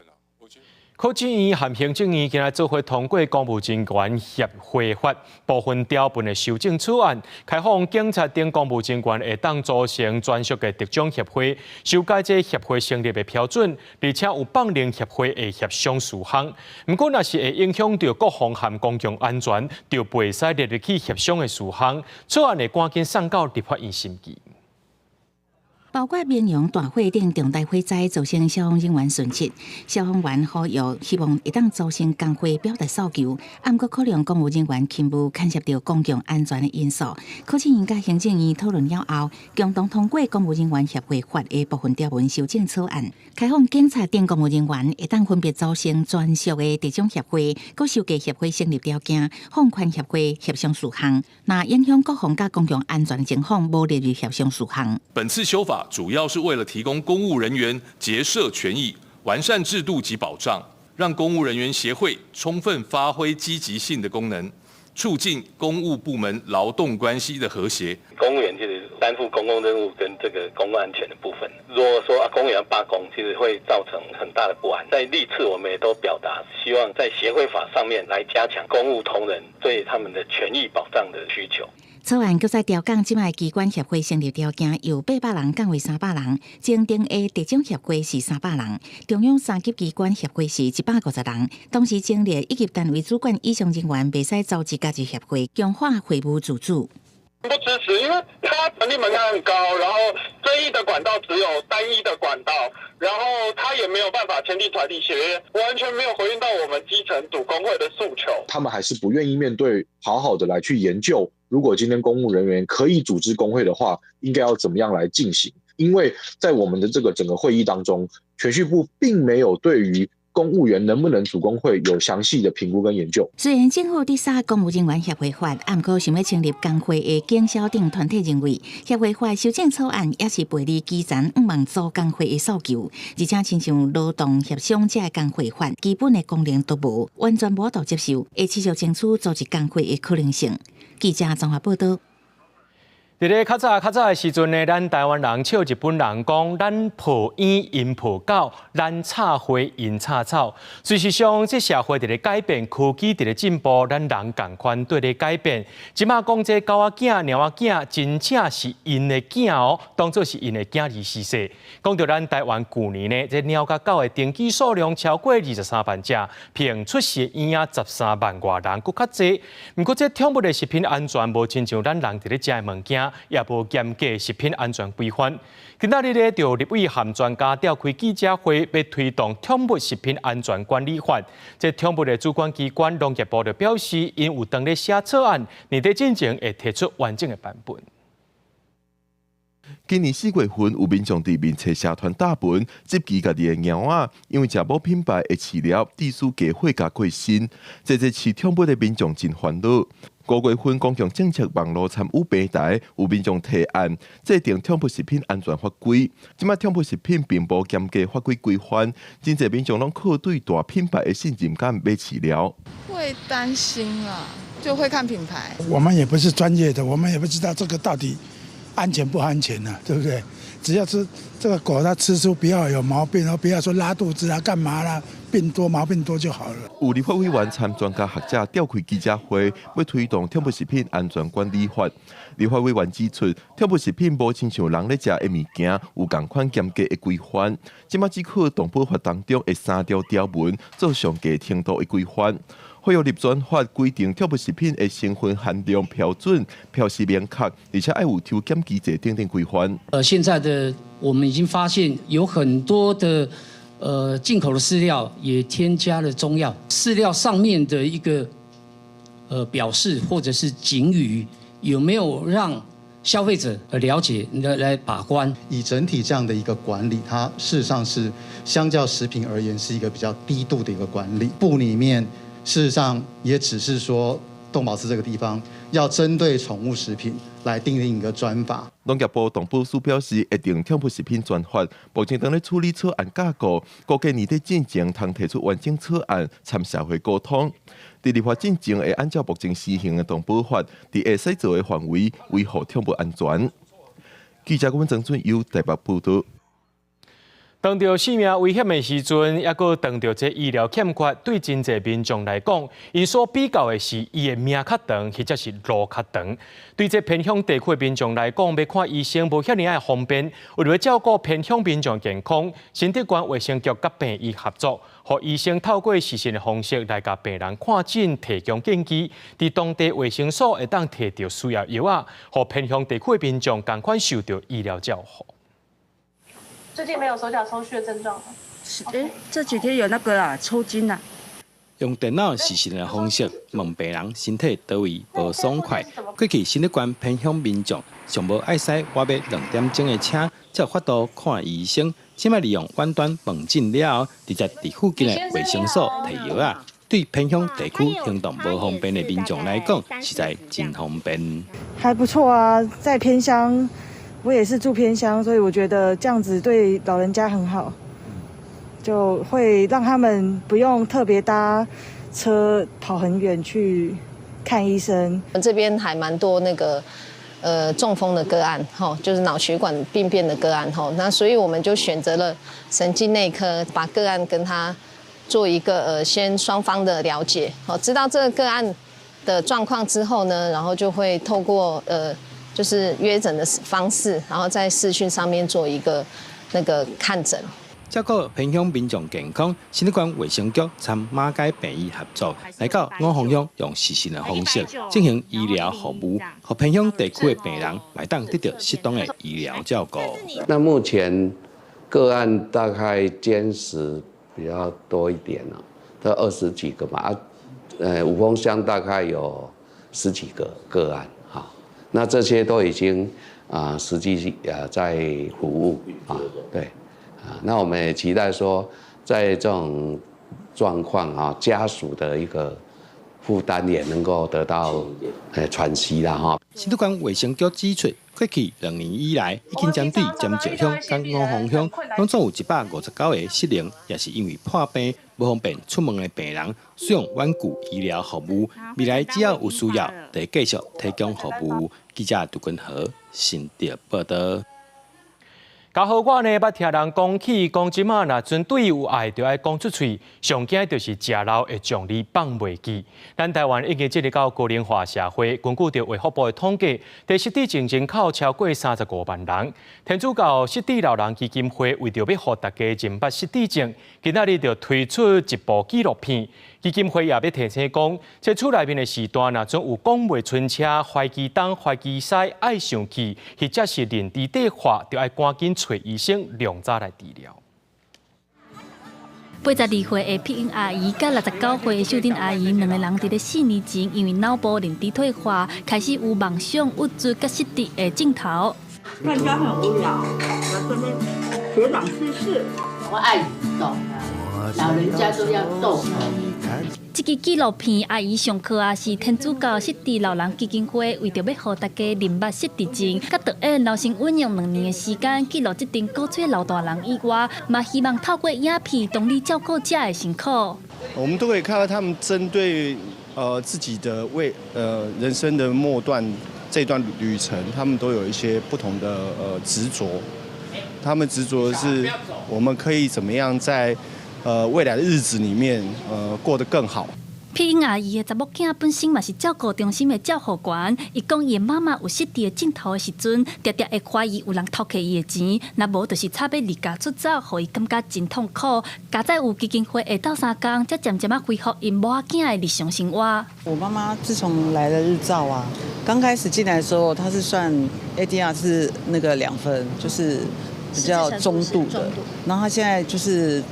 考試院和行政院今仔做伙通過公務人員協會法部分條文的修正草案，開放警察等公務人員會當組成專屬的特種協會，修改這協會成立的標準，而且有放任協會的協商事項。毋過，若是會影響著國防和公共安全，就袂使列入去協商的事項。草案會趕緊送到立法院審議。包括綿陽大火等重大火災造成消防人員損失，消防員呼籲希望會當組成工會表達訴求，毋過考量公務人員勤務牽涉著公共安全的因素，考試院佮行政院討論了後，共同通過公務人員協會法的部分條文修正草案，開放警察等公務人員會當分別組成專屬的特種協會，閣修改協會成立條件，放寬協會協商事項，若影響國防佮公共安全的情況，無列入協商事項。本次修法主要是為了提供公務人員結社權益、完善制度及保障，讓公務人員協會充分發揮積極性的功能，促進公務部門勞動關係的和諧。公務員其實擔負公共任務跟這個公共安全的部分，如果說啊公務員罷工，其實會造成很大的不安。在歷次我們也都表達，希望在協會法上面來加強公務同仁對他們的權益保障的需求。草案閣再調降這擺機關協會成立條件，由800人降為300人，增訂的特種協會是300人，中央三級機關協會是150人。同時增列一級單位主管以上人員袂使組織加入協會，強化會務自主。不支持，因為他成立門檻很高，然後爭議的管道只有單一的管道，然後他也沒有辦法簽訂團體協約，完全沒有回應到我們基層組工會的訴求。他們還是不願意面對，好好的來去研究，如果今天公務人員可以組織工會的話，應該要怎麼樣來進行？因為在我們的這個整個會議當中，銓敘部並沒有對於公務員能不能組工會有詳細的評估跟研究。雖然政府佇殺公務人員協會法，毋過想欲成立工會的警消等團體認為，協會法修正草案也是背離基層向望組工會的訴求，而且親像勞動協商這个工會法，基本的功能都無，完全無法度接受，會持續爭取組織工會的可能性。記者綜合報道。佇咧較早較早的時陣呢，咱台灣人笑日本人講，咱抱嬰𪜶抱狗，咱插花𪜶插草。事實上，這社會佇咧改變，科技佇咧進步，咱人仝款綴咧改變。這馬講這狗仔囝、貓仔囝，真正是𪜶的囝哦，當做是𪜶的囝兒序細。講著咱台灣舊年呢，這貓佮狗的登記數量超過23萬隻，比出世嬰仔13萬外人閣較濟。毋過，這寵物的食品安全無親像咱人佇咧食的物件，也無嚴格食品安全規範。今仔日咧，就立委和專家召開記者會，欲推動寵物食品安全管理法。這寵物的主管機關農業部就表示，𪜶有當咧寫草案，年底進前會提出完整的版本。今年4月份，有民眾佇面冊社團貼文，質疑家己的貓仔，因為食某品牌的飼料，致使低血鉀過身，這這飼寵物的民眾真煩惱。5月份，公共政策網路參與平台有民眾提案，制定寵物食品安全法規。這馬寵物食品並無嚴格法規規範，真濟民眾攏靠對大品牌的信任感買飼料。會擔心啊，就會看品牌。我們也不是專業的，我們也不知道這個到底安全不安全呢，對不對？只要是這個狗，它吃出不要有毛病，不要說拉肚子啊、幹嘛啦，病多毛病多就好了。有立法委員參專家學者召開記者會，欲推動寵物食品安全管理法。立法委員指出，寵物食品無親像人咧食的物件，有仝款嚴格的規範。這馬只靠動保法當中的三條條文做上低程度的規範。法律立專法規定，寵物食品的成分含量標準、標示明確，而且愛有抽檢機制等等規範。現在的我們已經發現有很多的進口的飼料也添加了中藥，飼料上面的一個表示或者是警語，有沒有讓消費者了解來把關？以整體這樣的一個管理，它事實上是相較食品而言是一個比較低度的一個管理。部裡面事實上也只是說動保司這個地方要針對寵物食品來訂定一個專法。農業部動保署表示，會定寵物食品專法，目前正咧處理草案架構，估計年底進前通提出完整草案，參社會溝通。佇立法進程會按照目前施行的動保法，佇會使做的範圍維護寵物安全。記者阮曾俊優台北報導。當著性命危險的時陣，抑閣當著這醫療欠缺，對真濟民眾來講，𪜶所比較的是伊的命較長，或者是路較長。對這偏鄉地區的民眾來講，欲看醫生無遐爾仔方便。為了照顧偏鄉民眾健康，新竹縣衛生局佮病院合作，予醫生透過視訊的方式來共病人看診，提供建議。佇當地衛生所會當提著需要藥仔，予偏鄉地區的民眾仝款受著醫療照護。最近沒有手腳抽搐的症狀嗎？哎，這幾天有那個啦，抽筋啦。用電腦視訊的方式問病人身體佗位無爽快。過去新竹縣偏鄉民眾上無愛駛倚欲2點鐘的車，才有法度看醫生。這擺利用遠端問診了後，直接佇附近的衛生所提藥仔。對偏鄉地區行動無方便的民眾來講，實在真方便。還不錯啊，在偏鄉。我也是住偏鄉，所以我覺得這樣子對老人家很好，就會讓他們不用特別搭車跑很遠去看醫生。這邊還蠻多那個中風的個案，吼，就是腦血管病變的個案，吼，那所以我們就選擇了神經內科，把個案跟他做一個先雙方的了解，好，知道這個個案的狀況之後呢，然後就會透過就是約診的方式，然後在視訊上面做一個那個看診。照顧偏鄉民眾健康，新竹縣衛生局參馬偕病院合作，來到五峰鄉用視訊的方式進行醫療服務，予偏鄉地區的病人會當得著適當的醫療照顧。那目前個案大概堅持比較多一點了，都20幾個嘛，啊，五峰鄉大概有十幾個個案。那這些都已經啊，實際啊在服務啊，對啊，那我們也期待說，在這種狀況啊，家屬的一個負擔也能夠得到喘息啦哈。新竹縣衛生局指出，過去2年以來，已經針對尖石鄉佮五峰鄉，攏總有159個失靈，也是因為破病無無方便出門的病人使用遠距醫療服務。未來只要有需要，就會繼續提供服務。記者杜君和新竹報道。較好我呢，捌聽人講起，講這馬若針對有愛，就愛講出喙，上驚就是食老會將你放袂記。咱台灣已經進入到高齡化社會，根據著衛福部的統計，佇失智症人口超過35萬人。天主教失智老人基金會為著欲予大家認捌失智症，今仔日就推出一部紀錄片。基金會也欲提醒講，這厝內面的時段，若總有講袂清楚、懷疑東、懷疑西、愛生氣，或者是認知退化，就愛趕緊揣醫生，量早來治療。82歲的碧英阿姨佮69歲的秀珍阿姨兩个人佇咧4年前，因為腦部認知退化，開始有夢想、鬱卒佮失智的症頭。在家很無聊，我這邊學長知識。我愛運動，老人家都要動。這支紀錄片阿姨上課啊，是天主教失智老人基金會為著欲予大家認捌失智症，佮導演劉成穩用2年的時間記錄這陣古厝老大人以外，嘛希望透過影片同理照顧者的辛苦。我們都可以看到他們針對自己的人生的末段這段旅程，他們都有一些不同的執着。他們執着的是我們可以怎麼樣在未來的日子裡面，過得更好。碧英阿姨的查某囝本身嘛是照顧中心的照護員，伊講伊的媽媽有失智的症頭的時陣，常常會懷疑有人偷摕伊的錢，若無就是插欲離家出走，予伊感覺真痛苦。佳哉有基金會下鬥相共，才漸漸仔恢復𪜶母仔囝的日常生活。我媽媽自從來了日照啊，剛開始進來的時候，她是算 ADR 是那個2分，就是比較中度的，然後她現在就是。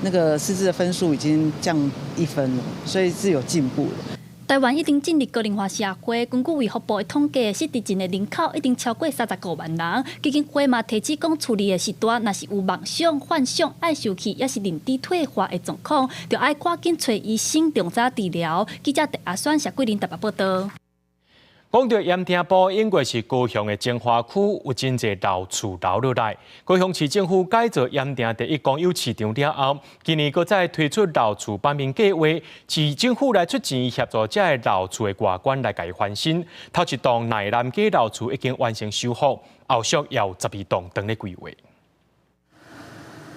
那個失智的分數已經降1分了，所以是有進步的。台灣已經進入高齡化社會，根據衛福部的統計，失智症的人口已經超過35萬人。基金會嘛提醒講，厝裡的時段若是有夢想、幻想、愛受氣，抑是認知退化的狀況，就愛趕緊揣醫生，量早治療。記者鄭阿選、謝桂林台北報道。講到鹽埕埔，英國是高雄的精華區，有真濟老厝留落來。高雄市政府改造鹽埕第一公有市場了後，今年閣再推出老厝版面計劃，市政府來出錢協助這个老厝的外觀來共伊翻新。頭一棟內南街老厝已經完成修復，後續也有12棟當咧規劃。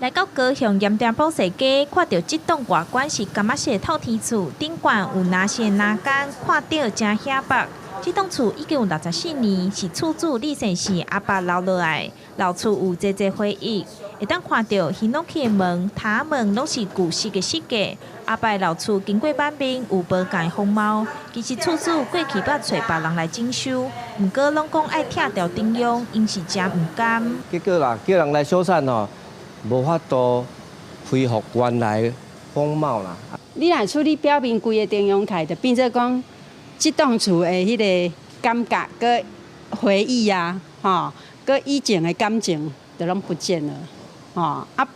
來到高雄鹽埕埔西街，看著這棟外觀是柑仔色的透天厝，頂懸有藍色欄杆，看著誠顯目。這棟厝已經有64年，是厝主李先生阿爸留落來。老厝有濟濟回憶，會當看著ヒノキ的門、窗門攏是舊式的設計。阿爸老厝經過版面有無仝風貌。其實厝主過去捌揣別人來整修，毋過攏講愛拆掉重用，𪜶是誠毋甘。結果啦，叫人來修繕吼，無法度恢復原來風貌啦。你若處理表面規個重用起來，就變做講。這棟厝的彼个感覺、佮回憶啊，吼，佮以前的感情，就攏不見了，吼啊，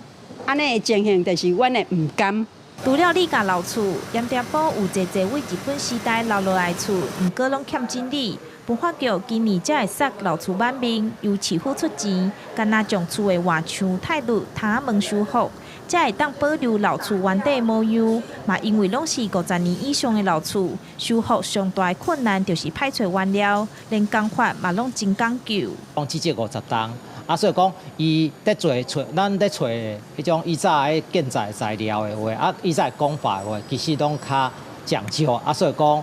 按呢的情形就是阮會毋甘。除了李家老厝，鹽埕埔有濟濟對日本時代留落來厝，毋過攏欠整理。文化局今年才會殺老厝版面，由市府出錢，干焦將厝的外牆、泰路、窗門修復，才會當保留老厝原底模樣。嘛，因為攏是50年以上的老厝，修復上大的困難就是歹揣原料，連工法嘛攏真講究。講至少50棟，啊，所以講伊佇做揣，咱佇揣彼種以早的建材材料的話，啊，以早的工法的話，其實攏較講究，啊，所以講。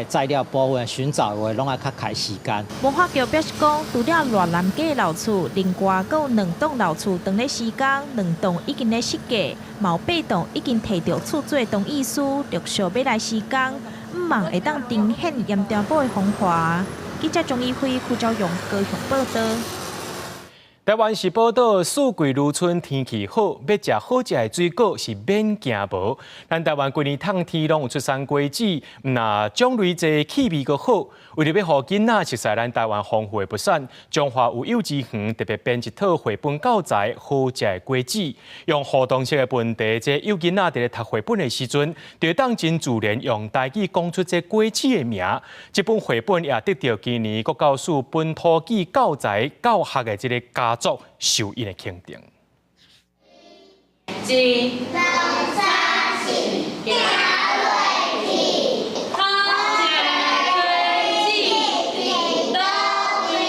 材料部分尋找的話，攏愛較開時間。文化局表示講，除了熱南街老厝，另外閣有兩棟老厝當咧施工，兩棟已經咧設計，嘛有8棟已經提著厝主同意書，陸續欲來施工，向望會當重現鹽埕埔的風華。記者鍾一輝、胡昭勇高雄報道。台灣是寶島，四季如春，天氣好，欲食好食的水果是免驚無。咱台灣規年透天攏有出產果子，毋但種類濟，氣味閣好。為著欲予囡仔熟似咱台灣豐富的物產，彰化有幼稚園特別編一套繪本教材，好食的果子，用互動式的問題，這幼囡仔佇咧讀繪本的時陣，就當真自然用台語講出這果子的名。這本繪本也得著今年國教署本土語教材教學的這个佳作受𪜶的肯定。一、兩、三。信，行落去。好食果子佇佗位？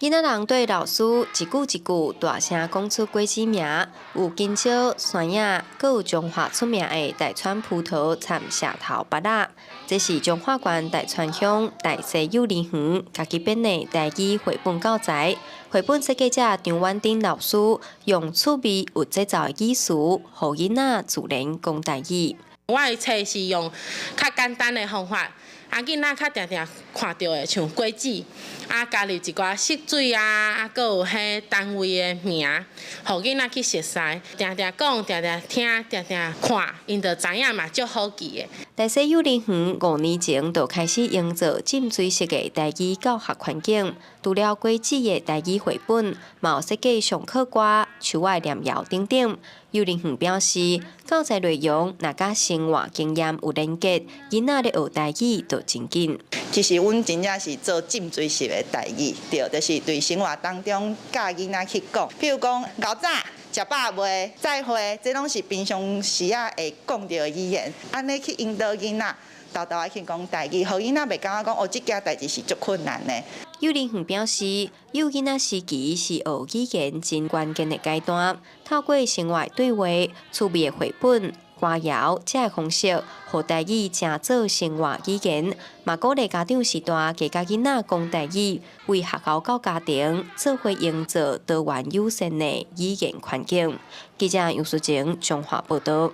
囡仔人對老師一句一句大聲講出果子名，有香蕉、山仔，閣有彰化出名的大川葡萄摻石頭芭樂。這是彰化縣大川鄉大溪幼兒園家己編的台語繪本教材。繪本設計者張婉珍老師用趣味有節奏的語詞，予囡仔自然講台語。我的冊是用較簡單的方法。啊，囡仔較定定看著的，像果子，啊，加入一寡色水啊，啊，閣有彼單位的名，予囡仔去熟似，定定講，定定聽，定定看，𪜶就知影嘛，足好記的。大溪幼兒園5年前就開始營造浸水式的台語教學環境，除了果子的台語繪本，嘛有設計上課歌、樹仔念謠等等。幼兒園表示，教材內容若佮生活經驗有連結，囡仔咧學台語就真緊。其實阮真正是做浸水式的台語，對，就是對生活當中教囡仔去講，譬如講𠢕早、食飽未、再會，這攏是平常時仔會講著的語言，按呢去引導囡仔，沓沓仔去講台語，予囡仔袂感覺講哦，這件代誌是足困難的。幼兒園表示，幼囡仔時期是學語言真關鍵的階段，透過生活對話、趣味的繪本、歌謠這个方式，予台語成做生活語言，嘛鼓勵家長時代加佮囡仔講台語，為學校到家庭做伙營造多元友善的語言環境。記者楊淑晴彰化報導。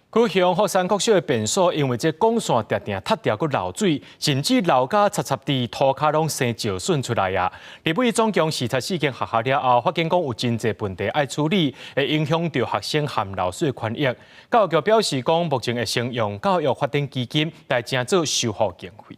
高雄福山國小的便所，因為這管線定定塌掉，閣漏水，甚至漏甲插插佇塗跤攏生石筍出來啊！立委總共視察四間學校了後，發現講有真濟問題愛處理，會影響著學生和老師的權益。教育局表示講，目前會先用教育發展基金來成做修復經費。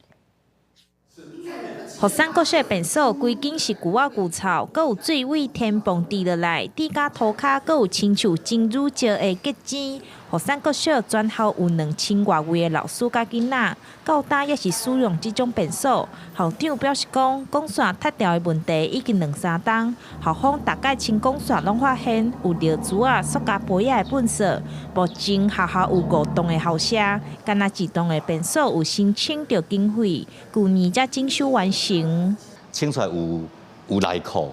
福山國小便所規間是舊仔舊臭，閣有水位天崩滴落來，地甲塗跤閣有親像真乳石的結晶。福山國小全校有2000外位的老師佮囡仔，到今猶是使用這種便所。校長表示講，管線塌掉的問題已經兩三冬，校方逐擺清管線攏發現有尿珠仔、塑膠杯仔的糞掃。目前學校有五棟的校舍，干焦一棟的便所有申請著經費，舊年才整修完成。清出來有內褲，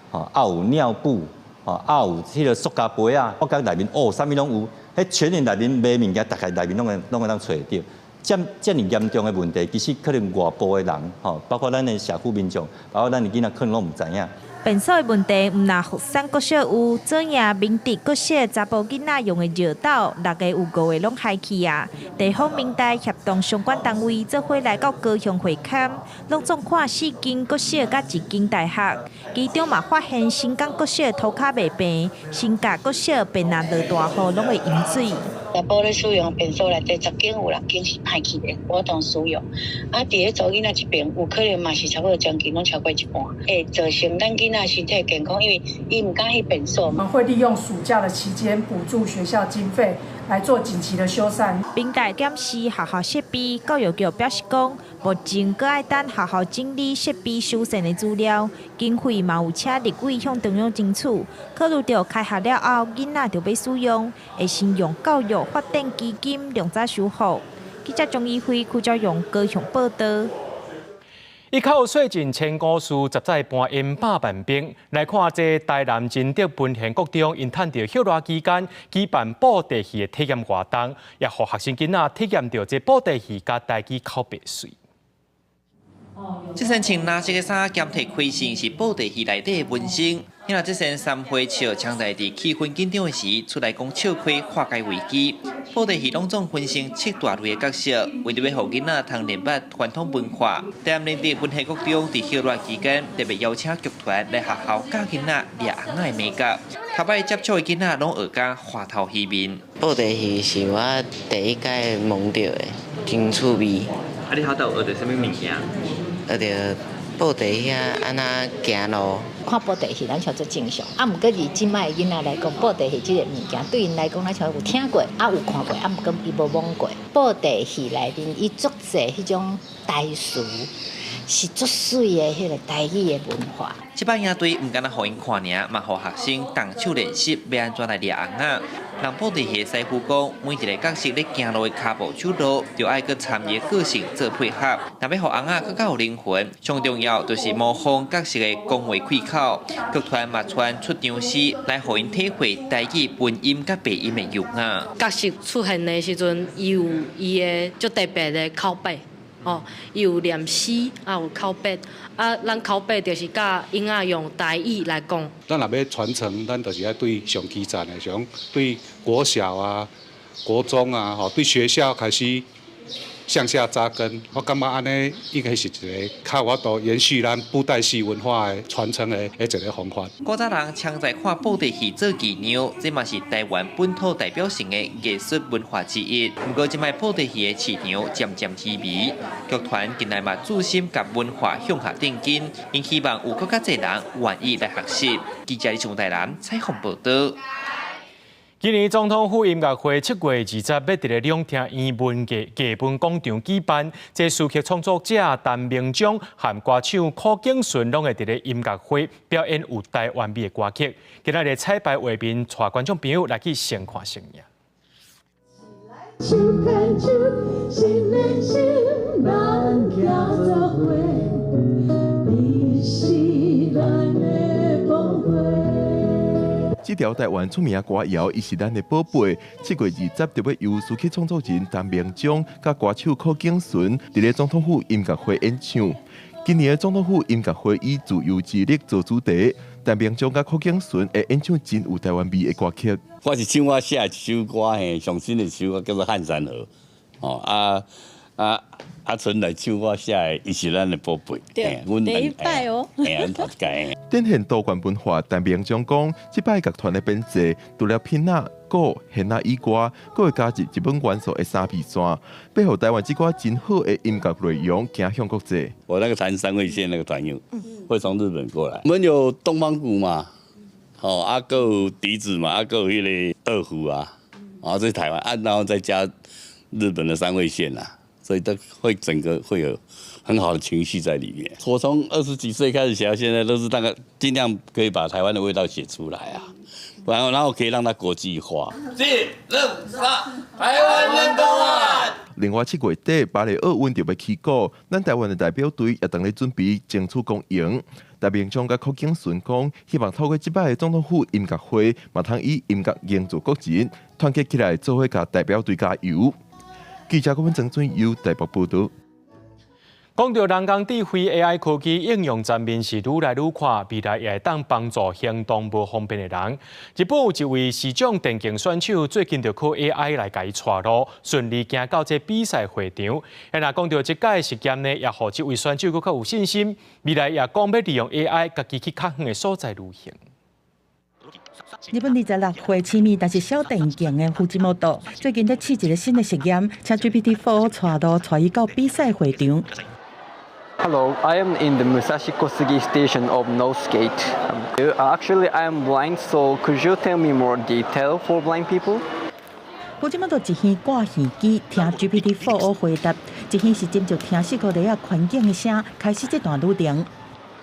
吼，啊有尿布，吼，啊有彼个塑膠杯仔，我感覺內面哦，啥物攏有。彼全年內面買物件，大概內面攏會當揣著。這爾嚴重的問題，其實可能外部的人，吼，包括咱的社區民眾，包括咱的囡仔，可能攏毋知影。便所的問題，毋但福山國小有，左營明德國小查埔囡仔用的尿斗，6个有5個攏害去啊。地方民代協同相關單位做伙來到高雄會勘，攏總看四間國小佮一間大學，其中嘛發現新港國小塗跤袂平，新甲國小便若落大雨攏會淹水。查埔咧使用便所內底10間有6間是歹去的，無法度使用。啊，佇咧查某囡仔這邊，有可能嘛是差不多將近攏超過一半，會造成咱囡仔身體健康，因為伊毋敢去便所。我們會利用暑假的期間補助學校經費來做緊急的修繕。平台檢視學校設備，教育局表示講，目前閣愛等學校整理設備修繕的資料，經費嘛有請立委向中央爭取。考慮著開學了後，囡仔就欲使用，會先用教育發展基金量早修復。記者張怡輝、柯昭榮高雄報導。一口稅盡千古事，十載搬煙百萬兵。來看這台南仁德文賢國中，𪜶趁著歇熱期間舉辦布袋戲的體驗活動，也予學生囡仔體驗著這布袋戲佮台語口白媠。這身穿藍色的衫兼提開扇是布袋戲內底的文生。因為這身三花笑，常在佇氣氛緊張的時出來講笑話化解危機。布袋戲攏總分成七大類的角色，為著欲予囡仔通認捌傳統文化。台南仁德文賢國中佇歇熱期間特別邀請劇團來學校教囡仔掠尪仔的眉角。頭擺接觸的囡仔攏學甲花頭魚面。布袋戲是我第一擺摸著的，真趣味。啊，你頭拄學著啥物物件？學著布袋戲按怎行路。看布袋戲，咱像足正常。啊，毋過以這擺的囡仔來講，布袋戲這个物件對𪜶來講，咱像有聽過，啊有看過，啊毋過伊無摸過。布袋戲內面，伊足濟彼種台詞，是足媠的彼个台語的文化。這擺營隊毋干焦予𪜶看爾，嘛予學生動手練習欲按怎來掠尪仔。人布袋戲師傅講，每一个角色咧行路的跤步手路，就愛閣參伊个性做配合。若欲予尪仔閣較有靈魂，上重要就是模仿角色的講話開口。劇團嘛傳出場詩來予𪜶體會台語文音佮白音的優雅。角色出現的時陣，伊有伊的足特別的口白。哦，伊有念詩，也有口白。啊，咱口白就是教囡仔用台語來講。咱若欲傳承，咱就是愛對上基層的，像對國小啊、國中啊，吼，對學校開始向下扎根。我感覺按呢應該是一个較有法度延續咱布袋戲文化的傳承的一个方法。古早人常在看布袋戲做伎倆，這嘛是台灣本土代表性的藝術文化之一。毋過，這擺布袋戲的市場漸漸低迷，劇團近來嘛注心共文化向下定根，𪜶希望有閣較濟人願意來學習。記者李松台南採訪報導。今年總統府音樂會7月20欲佇咧兩廳院文藝藝文廣場舉辦，這詞曲創作者陳明章和歌手柯景順攏會佇咧音樂會表演有台灣味的歌曲。今仔日彩排畫面，帶觀眾朋友來去先看先贏。手牽手，心連心，咱行做伙，你是咱的寶貝。這條台灣出名的歌謠，伊是咱的寶貝。7月20就欲由詞曲創作人陳明章佮歌手柯景順佇咧總統府音樂會演唱。今年的總統府音樂會以自由之力做主題，陳明章佮柯景順會演唱真有台灣味的歌曲。我是唱我寫的一首歌，嘿，上新的一首歌叫做《漢山河》。哦，啊啊阿春來唱我寫的，伊是咱的寶貝。對，第一擺哦。嘿，阮頭一擺。展現多元文化，陳明章講，這擺樂團的編制，除了片仔、鼓、弦仔以外，閣會加入日本元素的三味線，欲予台灣這寡真好的音樂內容行向國際。我那個彈三味線那個團友，會從日本過來。我們有東方鼓嘛，哦，啊，閣有笛子嘛，啊，閣有彼个二胡啊，啊，這是台灣啊，然後再加日本的三味線啊，所以都會整個會有很好的情緒在裡面。我從20幾歲開始寫到現在，都是大概盡量可以把台灣的味道寫出來啊，然後可以讓它國際化。一、二、三，台灣 number one。另外7月底巴黎奧運就欲起鼓，咱台灣的代表隊也當咧準備爭取光榮。陳明章佮柯景順講，希望透過這擺的總統府音樂會，嘛通以音樂凝聚國人，團結起來做伙共代表隊加油。記者郭文曾俊由台北報導。講到人工智慧 AI 科技應用層面是愈來愈闊，未來也會當幫助行動無方便的人。日本有一位視障電競選手，最近就靠 AI 來共伊帶路，順利行到這比賽會場。啊，若講到這擺實驗呢，也予這位選手閣較有信心，未來也講欲利用 AI 家己去較遠的所在旅行。日本26歲痴迷但是小電競的藤本，最近咧試一个新的實驗，請 GPT-4 帶路帶伊到比賽會場。 Hello, I am in the Musashi Kosugi station of North Gate. Actually, I am blind, so could you tell me more detail for blind people? 藤本一邊掛耳機聽 GPT-4 回答，一邊是斟酌聽視覺裡仔環境的聲，開始這段旅程。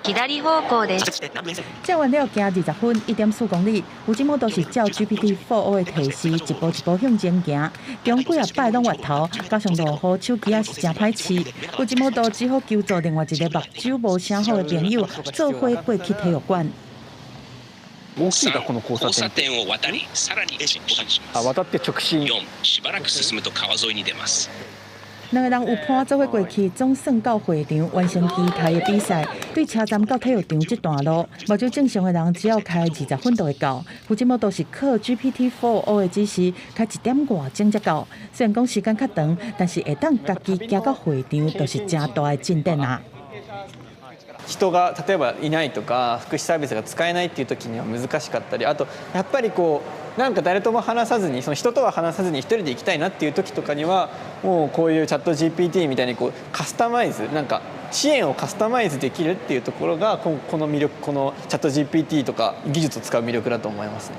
左方向です。這完了行20分1.4公里，藤本是照 GPT-4o 的提示，一步一步向前行，中幾仔擺攏越頭，加上落雨，手機仔是誠歹飼。藤本只好求助另外一个目睭無啥好的朋友，做伙過去體育館。大きいこの交差点を渡り、さらに直進します。あ、渡って直進。 4、しばらく進むと川沿いに出ます。兩个人有伴做伙過去，總算到會場完成期待的比賽。對車站到體育場這段路，目睭正常的人只要開20分就會到。藤本是靠 GPT-4o 的指示，開一點外鐘才到。雖然講時間較長，但是會當家己行到會場，就是誠大的進展啊。人が例えばいないとか福祉サービスが使えないっていう時には難しかったり、あとやっぱりこうなんか誰とも話さずに、その人とは話さずに一人で行きたいなっていう時とかには、もうこういうチャット GPT みたいにこうカスタマイズ、なんか支援をカスタマイズできるっていうところがこの魅力、このチャット GPT とか技術を使う魅力だと思いますね。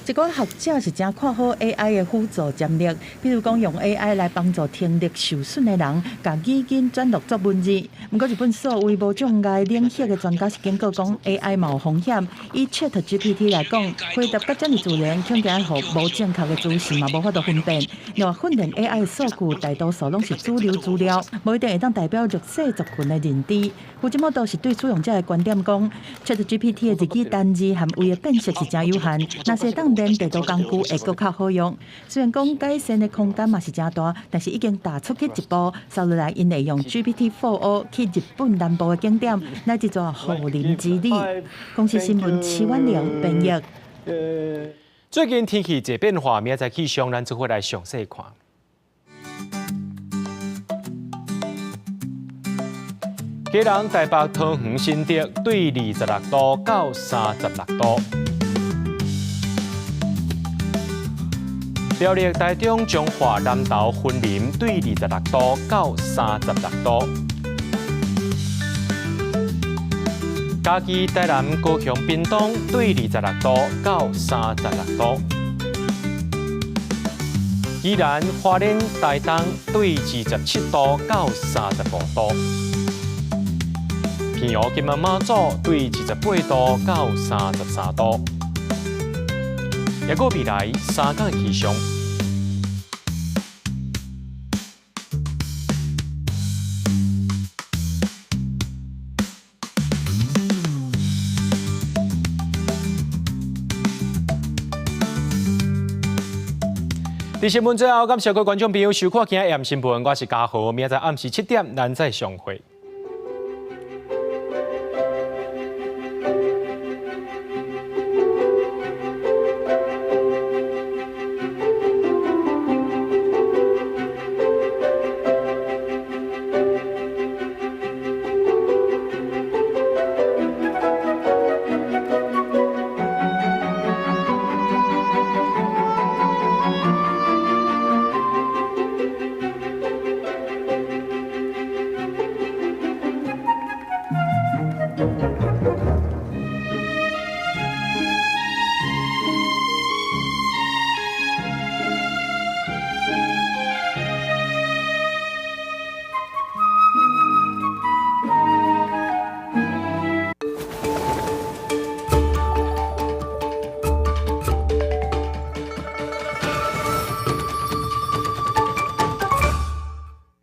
一寡學者是誠看好 AI 的輔助潛力，比如講用 AI 來幫助聽力受損的人，共語音轉錄做文字。毋過日本數位無障礙領域的專家是警告講，AI 嘛有風險。以 ChatGPT 來講，回答甲遮爾自然，恐驚予無正確的資訊嘛無法度分辨。另外，訓練 AI 的數據大多數攏是主流資料，無一定會當代表弱勢族群的認知。藤本都是對使用者的觀點講，ChatGPT 的日語單字和語的辨識是誠有限，若是會當連地圖工具會閣較好用。雖然講改善的空間嘛是誠大，但是已經踏出去一步。接落來，𪜶會用 GPT-4o 去日本南部的景點，乃至做雨林之旅。公視新聞徐婉玲編譯。最近天氣濟變化，明仔載氣象，咱做伙來詳細看。基隆、台北、桃園、新竹對26度到36度。苗栗、台中、彰化、南投、雲林對26度到36度。嘉義、台南、高雄、屏東對26度到36度。宜蘭、花蓮、台東對27度到35度。澎湖、金門、馬祖對28度到33度。抑閣未來3工氣象。佇新聞最後，感謝各位觀眾朋友收看今日新聞，我是嘉豪，明仔載暗時7點，咱再相會。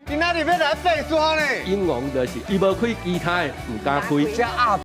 今仔日欲來爬山呢。英王就是伊無開，其他的毋敢開。